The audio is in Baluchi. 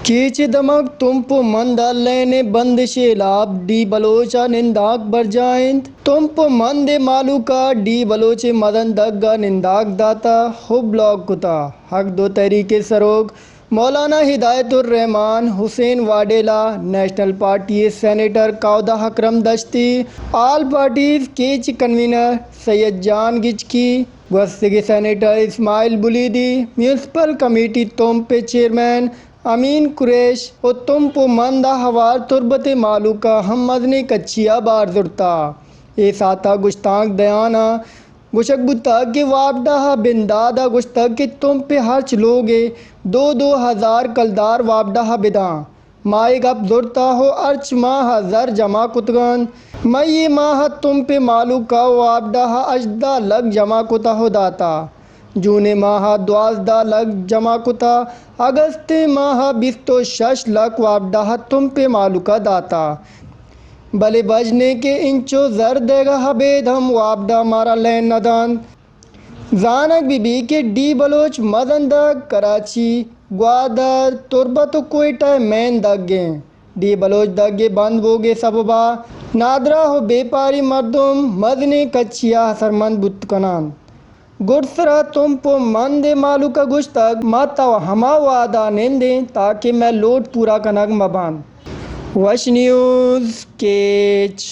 کیچ ءِ دمگ تمپ ءُ مند ءَ لین ءِ بندش ءِ ہلاپ ڈی بلوچ ءَ نندانک برجاہ انت۔ تمپ ءُ مند ءِ مھلوک ءَ ڈی بلوچ ءِ مزن دگ ءَ نندانک داتہ ءُ بلاک کتہ۔ حق دو تحریک ءِ سروک مولانا ہدایت الرحمان، حسین واڈیلہ، نیشنل پارٹی ءِ سینیٹر کاودا اکرم دشتی، آل پارٹیز کیچ ءِ کنوینر سید جان گچکی، گوستگیں سینیٹر اسماعیل بلیدی، میونسپل کمیٹی تمپ ءِ چیئرمین امین قریش ءُ تمپ ءُ مند ءَ ہوار تربت ءِ مھلوک ءَ ہم مزنیں کچی ءَ بار زرتہ۔ اے ساعت ءَ گشتانک دیان ءَ گوشگ بوتگ کہ واپڈا ءَ بنداد ءَ گوشتگ کہ تمپ ءِ ہرچ لوگ ءَ دو دو ہزار کلدار واپڈا ءَ بداں۔ ما اے گپ زرتہ ءُ ہرچ ماہ ءَ زر جمع کتگ انت۔ مئی ءِ ماہ ءَ تمپ ءِ مھلوک ءَ واپڈا ءَ ہژدہ لکھ جمع کتہ ءُ داتہ۔ جون ءِ ماہ ءَ دوازدہ لکھ جمع کتہ۔ اگست ءِ ماہ ءَ بیست ءُ شش لکھ واپڈا ءَ تمپ ءِ مھلوک ءَ داتہ۔ بلے بژن ایں کہ انچو زر دئیگ ءَ ابید ہم واپڈا مارا لین نہ دنت۔ زانگ بہ بیت کہ ڈی بلوچ مزن دگ کراچی، گوادر، تربت ءُ کوئٹہ ءِ مین دگ انت۔ ڈی بلوچ دگ ءِ بند بوگ ءِ سبب ءَ نادراہ ءُ بیپاری مردم مزنیں کچی ءَ اثرمند بوت کن انت۔ گڈسر ءَ تمپ ءُ مند ءِ مھلوک ءَ گوشتگ، ما تو ہما وھد ءَ نند ایں تاکہ مئے لوٹ پورا کنگ مہ بنت۔ وش نیوز کیچ۔